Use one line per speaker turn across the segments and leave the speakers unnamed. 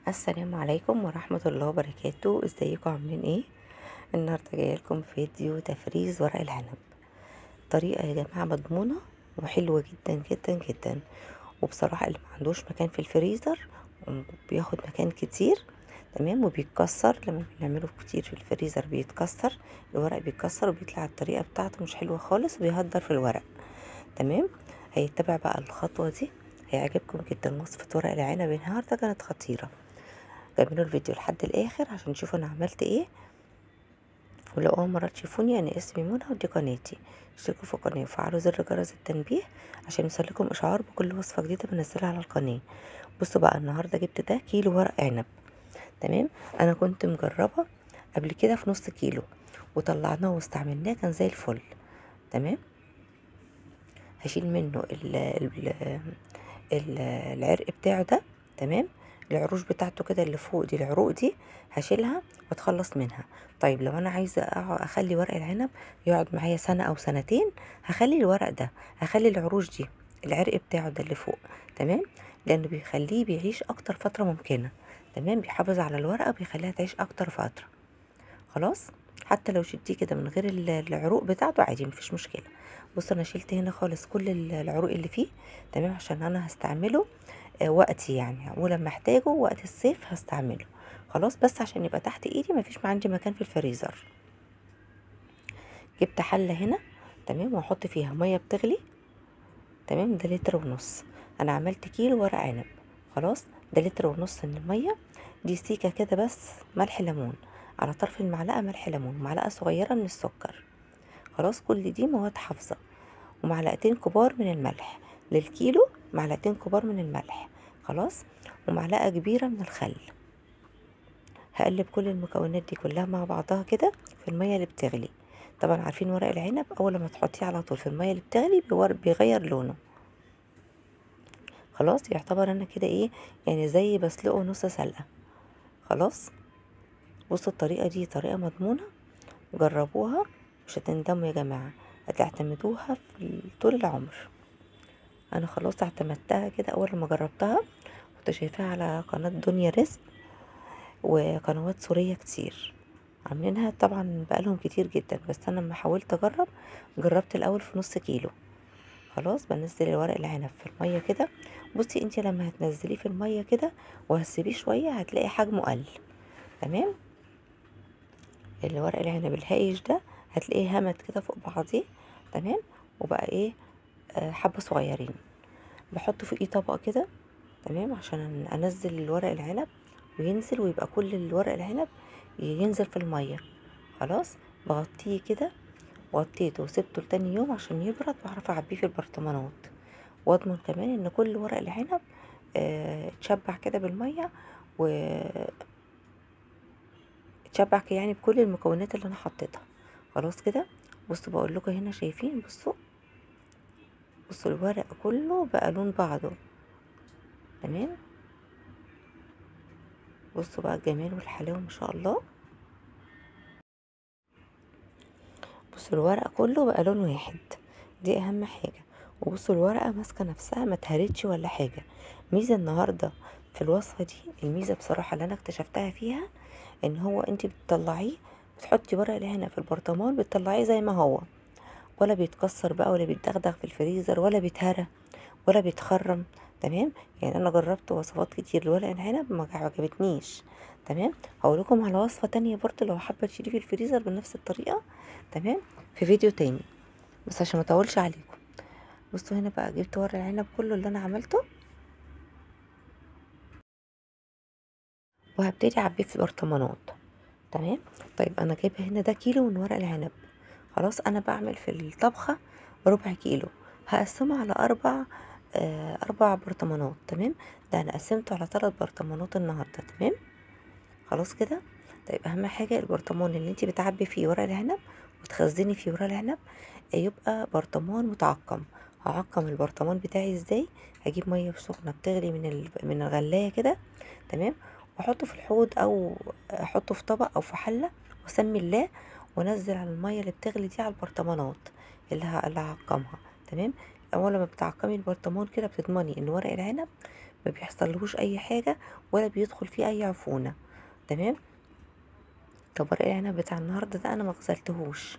السلام عليكم ورحمة الله وبركاته. ازيكم عاملين ايه؟ النهاردة جاية لكم فيديو تفريز ورق العنب. طريقة يا جماعة مضمونة وحلوة جدا جدا جدا، وبصراحة اللي ما عندوش مكان في الفريزر بياخد مكان كتير، تمام، وبيتكسر لما بنعمله كتير في الفريزر، بيتكسر الورق، بيتكسر وبيطلع الطريقة بتاعته مش حلوة خالص وبيهدر في الورق. تمام، هيتبع بقى الخطوة دي، هيعجبكم جدا. وصفة ورق العنب النهاردة كانت خطيرة. كملوا الفيديو لحد الاخر عشان تشوفوا انا عملت ايه. ولو اول مرة تشوفوني، انا اسمي منى ودي قناتي. اشتركوا في القناة وفعلوا زر جرس التنبيه عشان يوصلكم اشعار بكل وصفه جديدة بنزلها على القناة. بصوا بقى، النهارده جبت ده كيلو ورق عنب. تمام، انا كنت مجربه قبل كده في نص كيلو وطلعناه واستعملناه، كان زي الفل. تمام، هشيل منه ال ال ال العرق بتاعه ده. تمام، العروش بتاعته كده اللي فوق دي، العروق دي هشيلها واتخلص منها. طيب لو انا عايزه اخلي ورق العنب يقعد معايا سنة او سنتين، هخلي الورق ده، هخلي العروش دي، العرق بتاعه ده اللي فوق. تمام، لانه بيخليه بيعيش اكتر فترة ممكنة. تمام، بيحافظ على الورقة بيخليها تعيش اكتر فترة. خلاص، حتى لو شلتيه كده من غير العروق بتاعته عادي، مفيش مشكلة. بصوا انا شلت هنا خالص كل العروق اللي فيه. تمام، عشان انا هستعمله وقتي يعني، ولما احتاجه وقت الصيف هستعمله. خلاص، بس عشان يبقى تحت ايدي، مفيش ما عندي مكان في الفريزر. جبت حله هنا، تمام، واحط فيها مية بتغلي. تمام، ده لتر ونص. انا عملت كيلو ورق عنب. خلاص، ده لتر ونص من المية دي، سيكه كده بس ملح ليمون، على طرف المعلقة ملح ليمون، معلقه صغيرة من السكر. خلاص، كل دي مواد حافظه، ومعلقتين كبار من الملح للكيلو، معلقتين كبار من الملح. خلاص، ومعلقة كبيرة من الخل. هقلب كل المكونات دي كلها مع بعضها كده في المية اللي بتغلي. طبعا عارفين ورق العنب اول ما تحطيه على طول في المية اللي بتغلي بيغير لونه. خلاص، يعتبر انا كده ايه يعني، زي بسلقه نص سلقه. خلاص، بصوا الطريقة دي طريقه مضمونه، جربوها مش هتندموا يا جماعة، هتعتمدوها في طول العمر. انا خلاص اعتمدتها كده اول ما جربتها، كنت شايفاها على قناة دنيا رزق وقنوات سورية كتير عاملينها، طبعا بقالهم كتير جدا، بس انا لما حاولت اجرب جربت الاول في نص كيلو. خلاص، بنزل الورق العنب في المية كده. بصي انت لما هتنزليه في المية كده وهتسيبيه شوية هتلاقي حجمه قل. تمام، الورق العنب الهايش ده هتلاقيه همت كده فوق بعضيه. تمام، وبقى ايه، حبه صغيرين. بحط فوقيه طبق كده، تمام، عشان انزل الورق العنب وينزل، ويبقى كل الورق العنب ينزل في المية. خلاص، بغطيه كده، وغطيته وسبته لتاني يوم عشان يبرد واعرف اعبيه في البرطمانات، واضمن كمان ان كل ورق العنب اتشبع كده بالمية، و اتشبع يعني بكل المكونات اللي انا حطيتها. خلاص كده، بصوا بقول لكم هنا، شايفين؟ بصوا بصوا الورق كله بقى لون بعضه. تمام، بصوا بقى الجمال والحلاوه ما شاء الله. بصوا الورق كله بقى لون واحد، دي اهم حاجة. وبصوا الورقة ماسكه نفسها، ما اتهرتش ولا حاجة. ميزة النهارده في الوصفة دي، الميزة بصراحة اللي انا اكتشفتها فيها، ان هو انت بتطلعيه، بتحطي ورق العنب في البرطمان، بتطلعيه زي ما هو، ولا بيتكسر بقى، ولا بيتدغدغ في الفريزر، ولا بيتهرى، ولا بيتخرم. تمام، يعني انا جربت وصفات كتير لورق العنب ما عجبتنيش. تمام، هقول لكم على وصفه تانية برضو لو حابة تشيليه في الفريزر بنفس الطريقة. تمام، في فيديو تاني بس عشان ما اطولش عليكم. بصوا هنا بقى، جبت ورق العنب كله اللي انا عملته، وهبتدي اعبيه في البرطمانات. تمام، طيب انا جايبه هنا ده كيلو من ورق العنب. خلاص، انا بعمل في الطبخة ربع كيلو، هقسمه على اربع برطمانات. تمام، ده انا قسمته على 3 برطمانات النهارده. تمام، خلاص كده. طيب اهم حاجة البرطمان اللي انت بتعبي فيه ورق العنب وتخزني فيه ورق العنب يبقى برطمان متعقم. هعقم البرطمان بتاعي ازاي؟ هجيب مية سخنة بتغلي من الغلايه كده. تمام، واحطه في الحوض او احطه في طبق او في حله، واسمي الله، وانزل على المية اللي بتغلي دي على البرطمانات اللي هعقمها. تمام، اول ما بتعقمي البرطمان كده بتضمني ان ورق العنب ما بيحصلهوش اي حاجة ولا بيدخل فيه اي عفونه. تمام. طب ورق العنب بتاع النهارده ده انا ما غسلتهوش،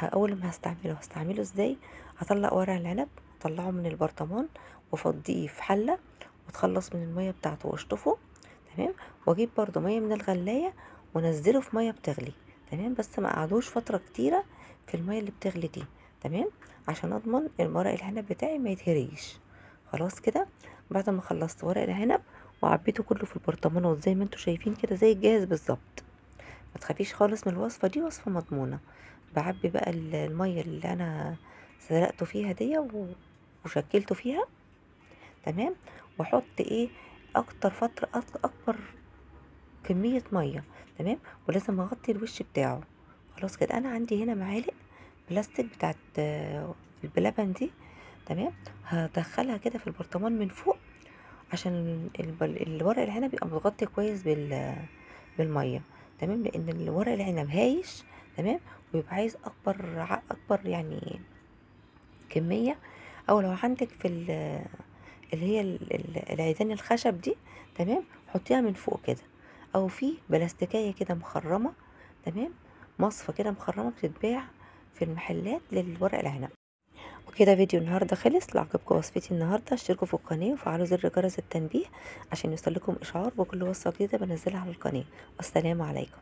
اول ما هستعمله ازاي؟ هطلع ورق العنب، اطلعه من البرطمان وافضيه في حله واتخلص من المية بتاعته واشطفه. تمام. واجيب برده مية من الغلايه وانزله في مية بتغلي. تمام. بس ما اقعدوش فترة كتيرة في المية اللي بتغلي دي. تمام، عشان اضمن الورق العنب بتاعي ما يتهريش. خلاص كده بعد ما خلصت ورق العنب وعبيته كله في البرطمانات زي ما انتم شايفين كده، زي الجاهز بالظبط. ما تخافيش خالص من الوصفة دي، وصفه مضمونه. بعبي بقى المية اللي انا سلقته فيها دي وشكلته فيها. تمام. واحط ايه اكتر فترة اكبر كمية مية. تمام. ولازم اغطي الوش بتاعه. خلاص كده انا عندي هنا معالق بلاستيك بتاعت البلبن دي. تمام. هدخلها كده في البرطمان من فوق عشان الورق العنب يبقى متغطي كويس بالمية. تمام. لان الورق العنب هايش. تمام. ويبقى عايز اكبر يعني كمية. او لو عندك في اللي هي العيدان الخشب دي، تمام، حطيها من فوق كده، او في بلاستيكيه كده مخرمة. تمام. مصفى كده مخرمة بتتباع في المحلات للورق العنب. وكده فيديو النهارده خلص. لو عجبكم وصفتي النهارده اشتركوا في القناة وفعلوا زر جرس التنبيه عشان يوصلكم اشعار بكل وصفه جديدة بنزلها على القناة. والسلام عليكم.